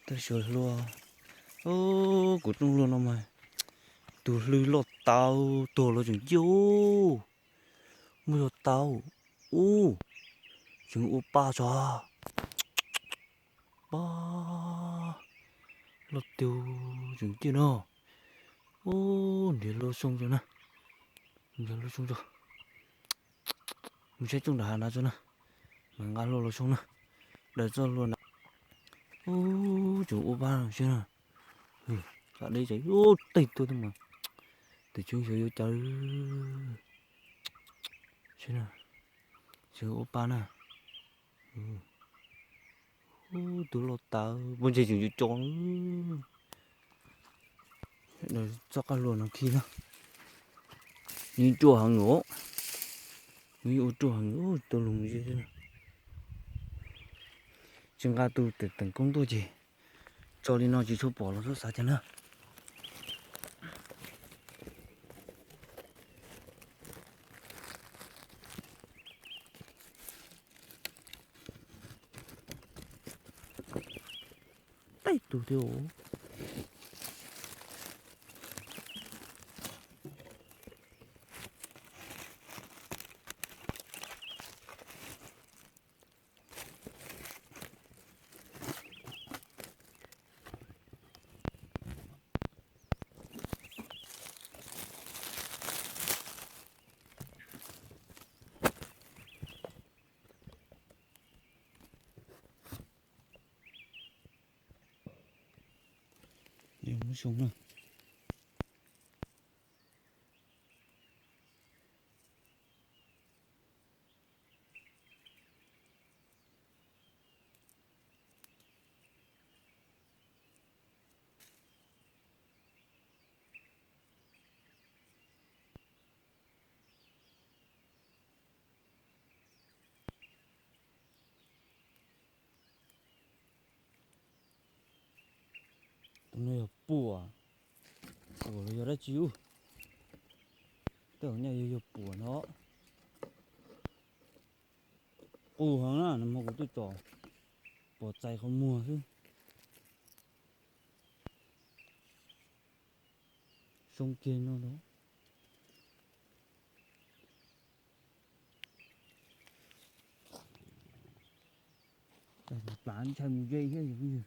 Tag suav hlua. Kuv rooj hlua no mas tus hlwb loj tau, tuag los tseem ciaj. Muaj yog tau. Ub, tseem ua pa tso. Pab, loj tiag, tseem ciaj no. Ub, nrhiav hlua xyoo tso na. Nrhiav hlua xyoo tso. Mus saib tsooj nram hav na tso na. Mas nqa hlua los xyoo na. Daws txoj hlua na. Ub, tseem ua pa no seb na. Kam deb tseem ub tej tuaj thiab mas. Tus tseeb xyov yuav cas. Seb na. Tseem ua pa na. Ub, tus loj tawv, pob ntseg tseem co co. Txoj qab hlua no khi na. Nws ruaj heev os. Nws ua ruaj heev, tau lug zeb xwb na. Tsis nqa tus teem koob tuaj ces tso li no tsis tshua pom los txhob xav cas na. Tej tus thiab. Muab xyoo na. Tus no yog puam, puam los yog dab tsi ub? Tej zaum nyaj yog yog puam no. Qus heev na, nag hmo kuv tuaj tsom, puam txais qhov muag xwb. Zoo kiag no los. Plav ntshai mus ze thiab.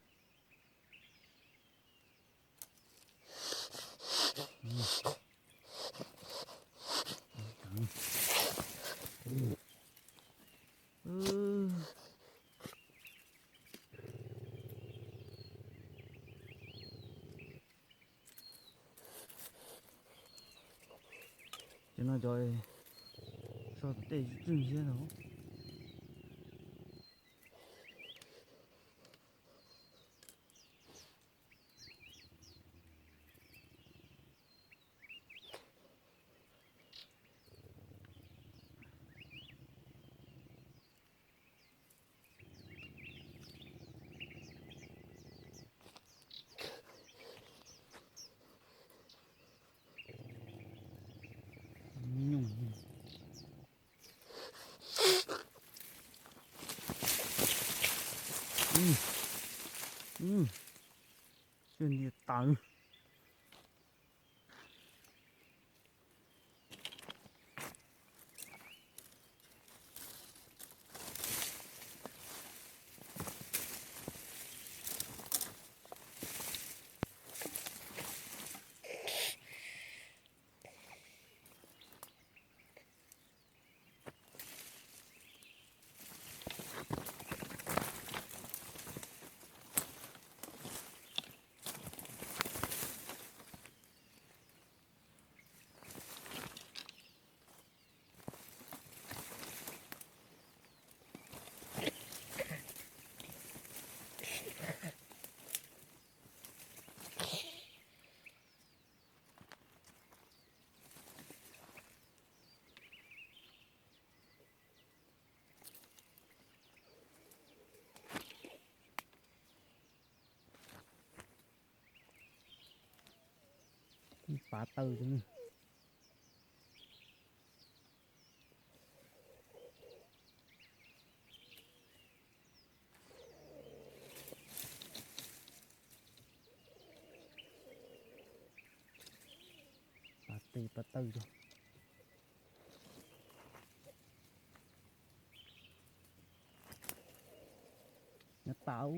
Ces no cov so tom tej tswj ntxiab no. Ntiag tawv. Pav taw rau na. Tes pas tawg rau. Nyob tas.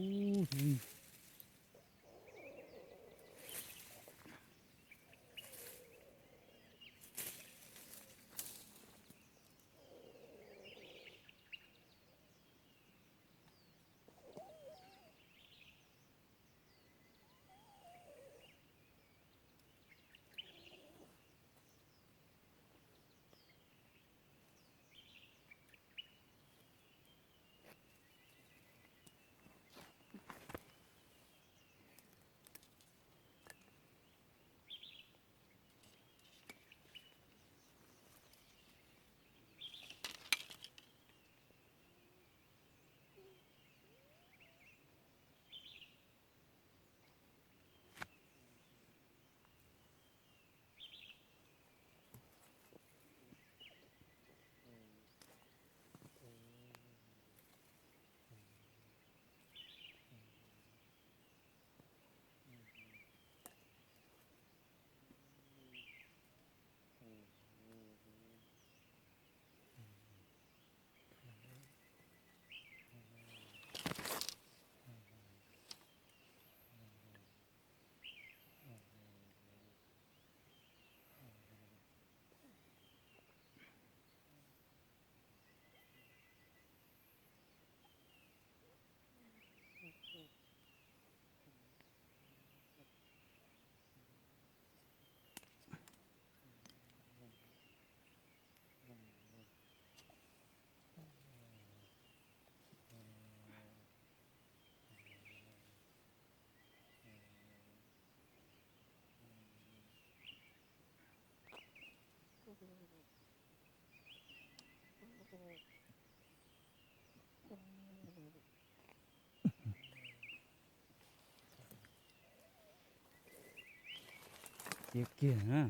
Tiag kiag na.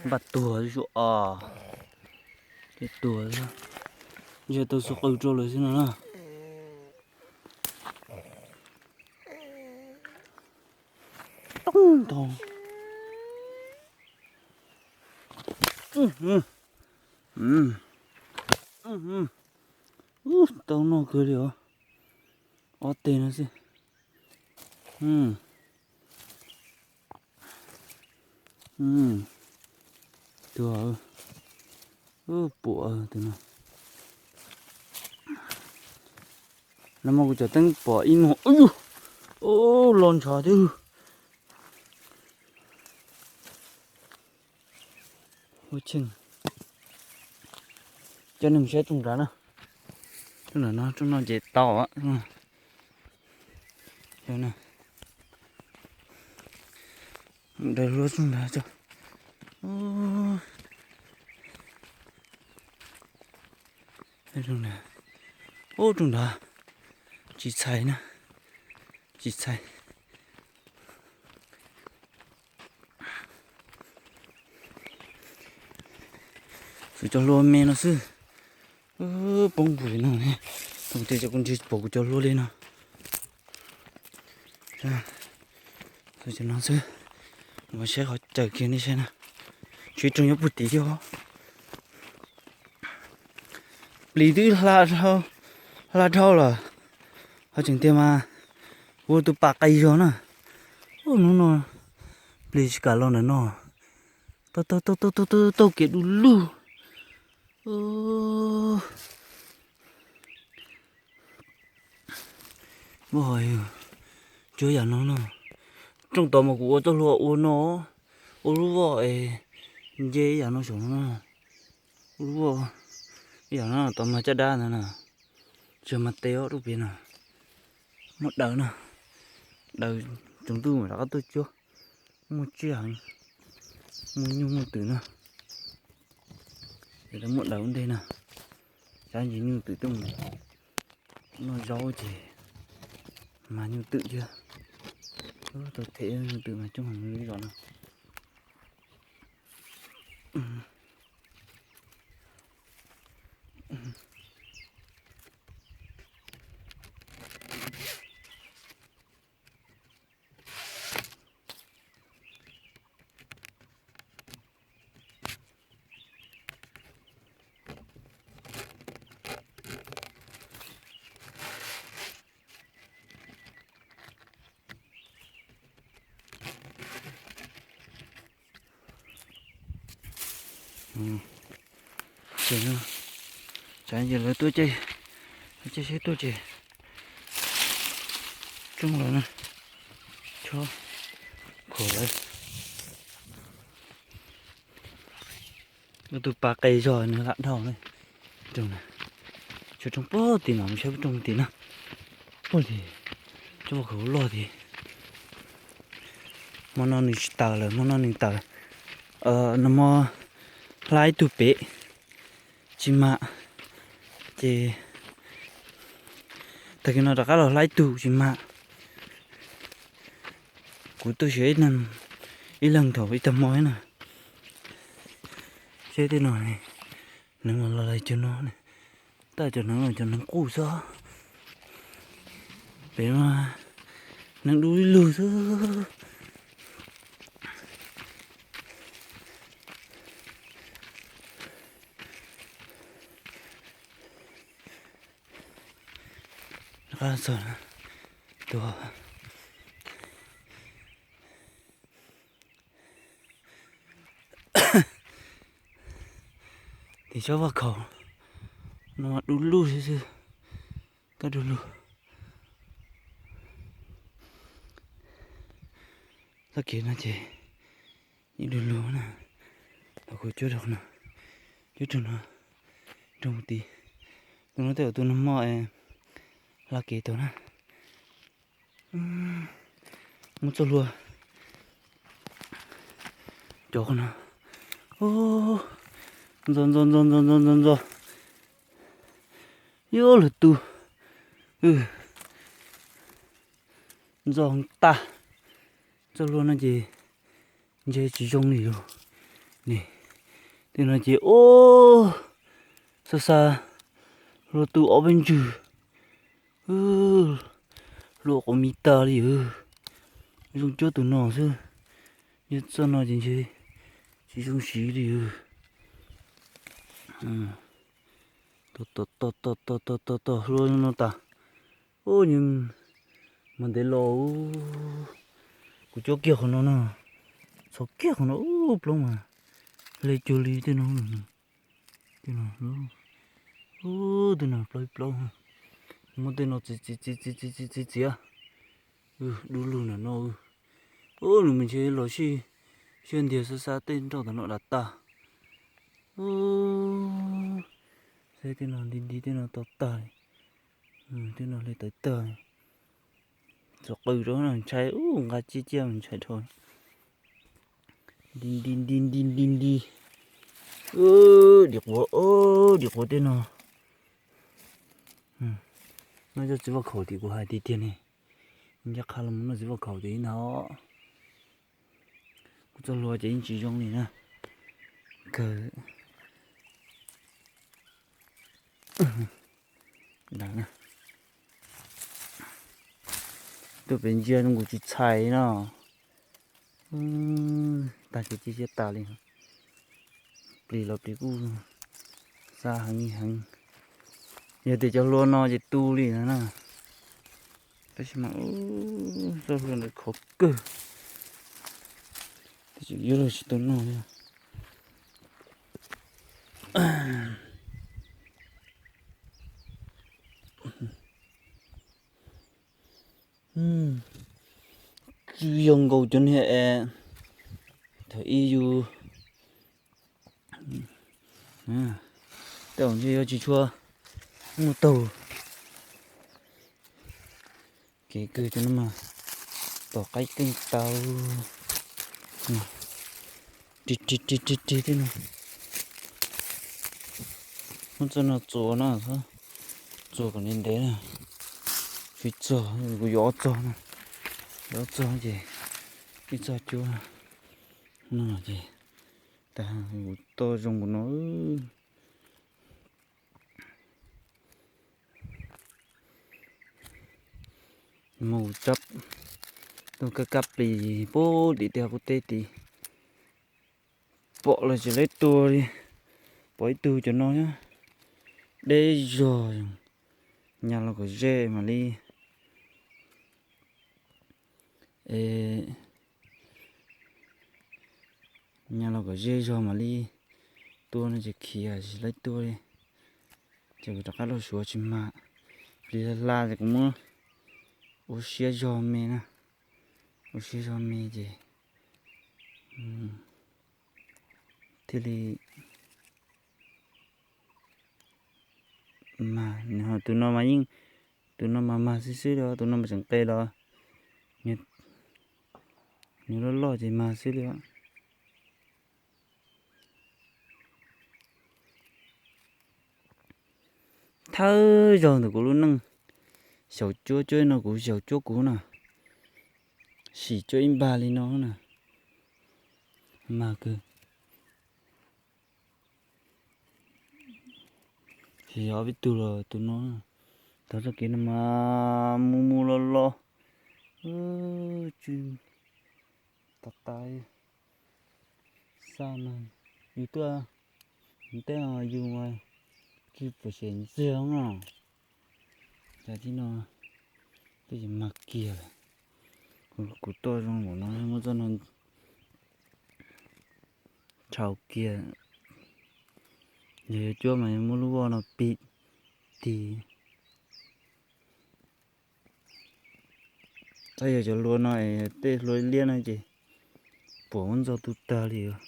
Npaj tuag zuj os. Tej tuag, yog tau xu qw rau lawm xwb no na. Toob ntau. Ub, tau noj kawg li os. Ob teg no xwb. Tuag, puas tus no. Nag hmo kuv cov teeb pom ib muag, ub, los ntshav thiab. Ua cheej, coj nej saib rooj nrad na. Rooj nrad no, rooj no ces tau. Daws luaj rooj nrad tso. Ub, rooj nrad tsis txhais na, tsis txhais. Kuv cov hlua me no xwb. Poob npuv no ne, kuv tias cov kuv ntshe pom kuv cov hlua li no. Cov no xwb, mus saib qhov cawm kiag nej saib na. Tshuav ib rooj nyob puag tid thiab. Plis twb hla dhau lawm, ho tseem tiag mas ua tus pas qis zog na. Ub, hnub no plis tsis kam los ntawm no, tau tau tau tau tau kev du lug. Muaj ho yog cuab yam no no. Rooj tod mas kuv ua txoj hlua ua no, ua lub voj es nce ib yam no saum no na. Ua lub voj ib yam no tod mas caj dab ntawd na. Tsis mas tes ob rau pem no. Muaj daws na, daws tsaus ntuj mam rov qab tuaj cuab. Muaj tsiaj heev, muaj nyuj muaj twm na. Ces lawv muaj daws ua ntej na, xyov ntsis nyuj twm tuaj mus noj zaub ces mas nyuj twm thiab. Tau them nyuj twm mas coob heev li zos no. Ces no, tsam ces lawv tuaj caij, lawv caij tsheb tuaj ces rooj lawv na, chob khuam lawv. Tus pas qe zog nws lam dhau na. Rooj na, tshuav rooj puag tim no, mus saib rooj tim no. Puag tim, tsob vaj khaum loj tim. Hmo no nws tsis tawm lawm, hmo no nws tawm, nag hmo hla ib tug pem tsis mam, ces tag kis no rov qab los hla ib tug tsis mam. Kuv tuaj xyuas ib leeg thaum ib tag hmo na, seb tej no hneev los lawm cov no, tab cov hneev no cov hneev qus xwb, pem no hneev dub ib lug xwb. Qab txog tus tim tsob vaj khaum no mas du lug xwb xwb, kab du lug. Txoj kev no ces yeej du lug na, los kuv cuab rau no, cuab rau no, rau mus tid. Tus no tej zaum tus nag hmo hla kev tau na. Muab txoj hlua cov qhov no, ntxo ntxo ntxo ntxo ntxo ntxo ntxo, yuav luag tu, ntxo tag. Txoj hlua no ces ntshe tsis zoo li lus ne. Tej no ces ub, xab xab, hlua tu ob peb ntswg, hlua quav mis tas li. Zoo cuab tus no xwb, yog txoj no ces ntshe tsis zoo siv li. Tom tom tom tom tom tom tom hlua no tas. Ub, nws mas ntev los, kuv cuab kiag qhov no no, txhos kiag qhov no ub plaub mas hle cuag li tej no. Tej no, ub, tej no plaub ib plaub, muab tej no txiav txiav txiav txiav txiav txiav txiav, dub lug nram no. Ub, nws mas ntshe los sij, sij ntiag xab xab tej nroj tom no dav tag. Ub, saib tej no nti nti tej no tau tag li. Tej no hle tawv tag. Txom qws rau ntshai, ub, nqa ciaj ciaj ntshai dhau. Nti nti nti nti nti nti. Dim quav, dim quav tej no. Noj cov txiv vaj khaum tim kuv hais tiag tiag ne. Ncaj qha los mus noj txiv vaj khaum tim ntag. Kuv txoj hlua ces yeej tsis zoo li na. Kawg. Tuaj pem ntsia zoo nkaus tsis txhais no. Tag kev cia siab tas li. Plis los plis kuj xab heev li heev. Yog tias cov hlua no ces tu li no na. Tab sis mas txoj hlua ntawd khov kawg. Twb tseem yuav luag tsis tau noj li. Tsis yog nkaus cov niag es thaum ub yus tej zaum ntshe yuav tsis tshua muaj taug. Kev kawg cov no mas tom qaib keej tau. Rig rig rig rig rig tej no. Muab txoj no txuas na, txuas kom ntev ntev na. Tsis txog, kuv yuav ob txog na. Yuav ob txog ces ib txog cuab no ces tag, kuv toj zoo nkaus no. Mus tsab tus kab kab plis puag tim tej hav qub teb tid. Pom los tsis lawv tua li. Pom ib tug cov no deb zog, nyas los kom ze mam li, nyas los kom ze zog mam li Tua no ces khiav tsis laib tua li. Ces kuv rov qab los suav tsis mag. Plis hla hla ces kuv muab ua siab zog me na. Ua siab zog me ces thiaj li mag. Tus no mas yeej, tus no mas mag xwb xwb li, tus no mas tseem qe los, nws loj loj ces mag xwb li. Thawj zaug ntawm kuv lub neej, xyaum cuab cuab no kuv xyaum cuab kuv na, sim cuab ib npag li no na, mag kawg. Xyov ob peb tug los tus no, tau txoj kev no mas mus mus los los, tsw tas tas. Xa mas yus tuaj ntej yus mas tsis pom xyem ntxiag na. Cas tib no twb mag kiag lawm. Kuv tuaj zoo npaum no muab txoj no tshau kiag. Yog yuav cuab mas yuav muab lub voj no pib tig. Tab yog cov hlua no es tej hlua liab no ces puas muab ntxo tu tag li os.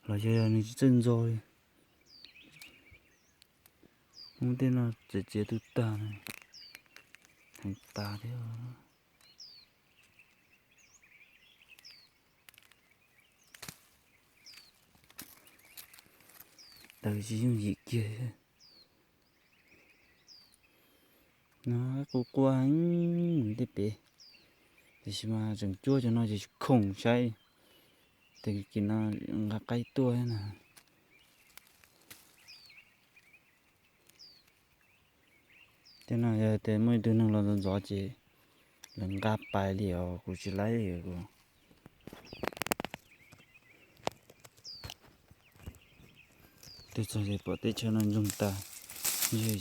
Los yog nws tsis txawj ntxo li, muab tej no txiav txiav tu tag, heev tas thiab. Lawv tsis yooj yim kiag. No quaj quaj heev tej pem, tiam sis mas tseem cuab cov no ces tsis khoom saib, tes kis no nqa qaib tuaj na. Tej no yog tias muaj ib tug neeg los ntxov ntxov ces lawv nqa pais li os, kuv tsis laib li kuv. Twb txog ces pom teb chaws no ntsoog tas,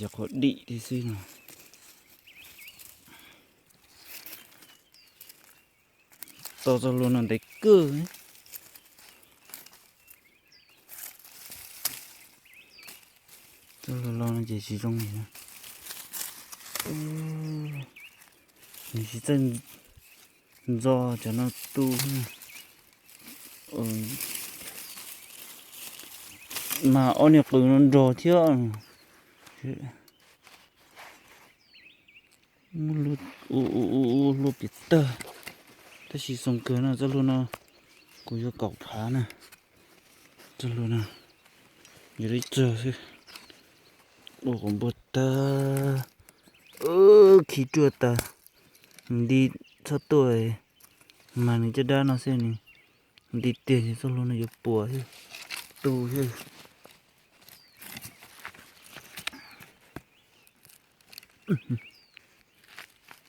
yog cov qhuav dim thiab xwb no. Tau txoj hlua no ntev kawg. Txoj hlua los no ces tsis zoo li. Nws tsis txawj ntxo cov no tu. Mas ob niag qws no nrog thiab. Ua hlua piam tawg, tab sis zoo kawg no txoj hlua no. Kuv yuav kaum phav na. Txoj hlua no yuav li tsawg xwb. Ua quav npuag tag, khi ruaj tas, nti txhob tuaj, mas nws caj dab no xwb nws nti tiag ces txoj hlua no yuav puas thiab, tu thiab.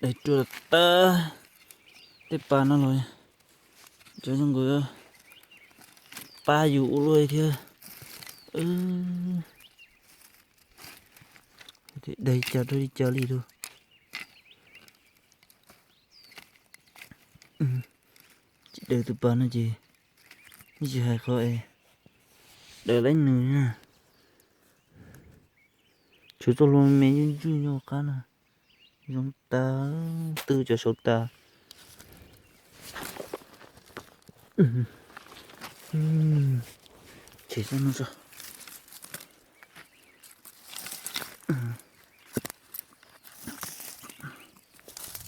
Dai ruaj tag, tej pas no los cov zoo nkaus pab yus ua luaj thiab. Dai cas rau li cas li lawm. Tsis daws tus pas no ces yeej tsis hais qhov es daws laib nws na. Tshuav txoj hlua me me ntswj nyob qab na, zoo tas, twb cov saud tas. Tshem txoj no tso.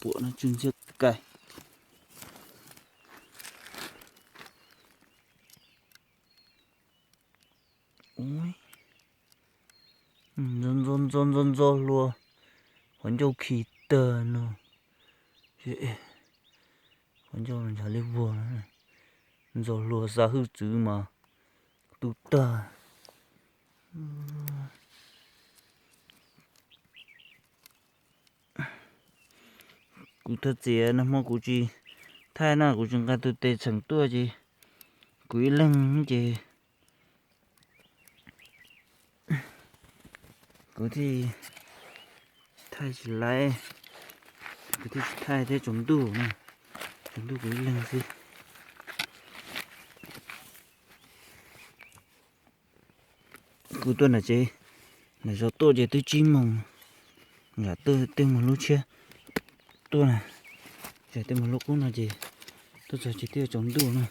Puam no tsw ntxhiab kais. Ntxo ntxo ntxo hlua, qhov ncauj khi tag no. Qhov ncauj nchav li vuag, ntxo hlua xa hwj txwv mas tu tag. Kuv thov txim, nag hmo kuv tsis thaij na, kuv tsis nqa tus tes txheem tuaj ces kuv ib leeg ces kuv thiaj tsis thaij tsis laiv, kuv thiaj tsis thaij thiab tsaus ntuj na, tsaus ntuj kuv ib leeg xwb. Kuv tuaj nram tsev, nram zos tuaj ces twb tsib moos, nram twb mus lub tshiab tuaj na, ces twb mus lub qub no ces tuaj txog ces twb yuav tsaus ntuj na.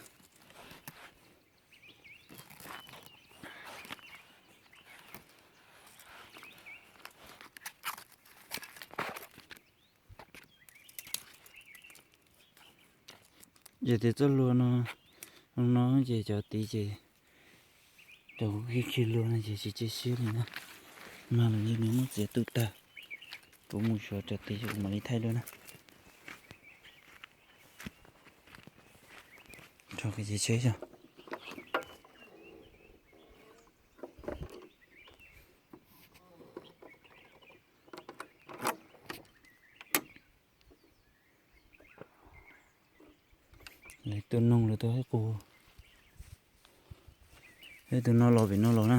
Yog tias txoj hlua no, no ces cov tid ces cov kuv khi hlua no ces tsis cia siab li na. Mag los yeej nws muab txiav tu tag. Kuv mus xyuas cov tid kuv mam li thaij dua na. Rau kev tsev yog lawv tuaj noog lawv tuaj qus. Tus no los pem no los na.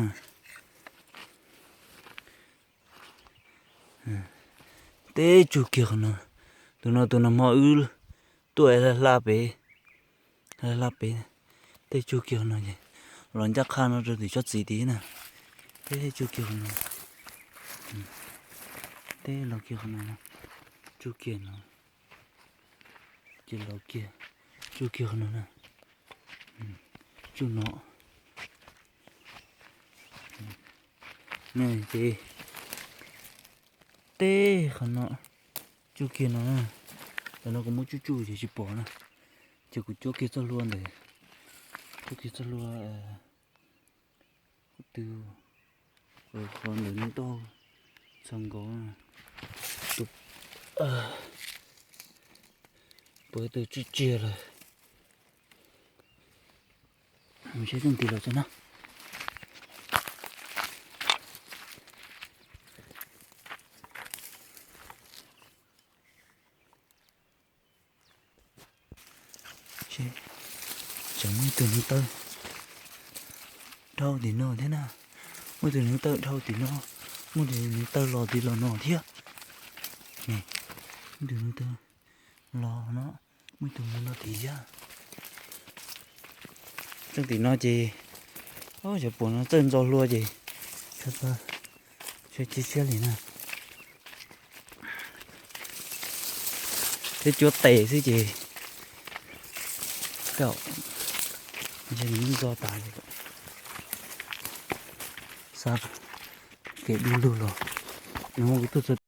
Teb tsug kiag qhov no. Tus no tus nag hmo wb tuaj hla pem, hla pem, teb tsug kiag qhov no ces los ncaj qha no rau tim tsob txiv tid na. Teb tsug kiag qhov no, teb los kiag qhov no, tsug kiag no, ces los kiag, tsug kiag qhov no na, tsug no. Ces teb qhov no, tsuj kiag no na. Tam no kuv muab tsuj tsuj ces tsis pom na. Ces kuv cuab kiag txoj hlua ntawd, cuab kiag txoj hlua, kuv twb, qhov ntawd nws tau txog nkaus, puas twb tsuj tsiag lawm. Mus saib tsob ntoo los tso na. Tseem muaj ib tug hneev taw dhau tim no thiab na. Muaj ib tug hneev taw dhau tim no, muaj ib tug hneev taw los tim los no thiab. Muaj ib tug hneev taw los no, muaj ib tug hneev no tim thiab. Tsob tim no ces, xyov puas no txawj ntxo hlua ces, tsis siab li na. Thiab cuab tes xwb ces, kaum, ntshe nws muab ntxo tas li. Xav kev du lug los, nws muab kuv tuaj txog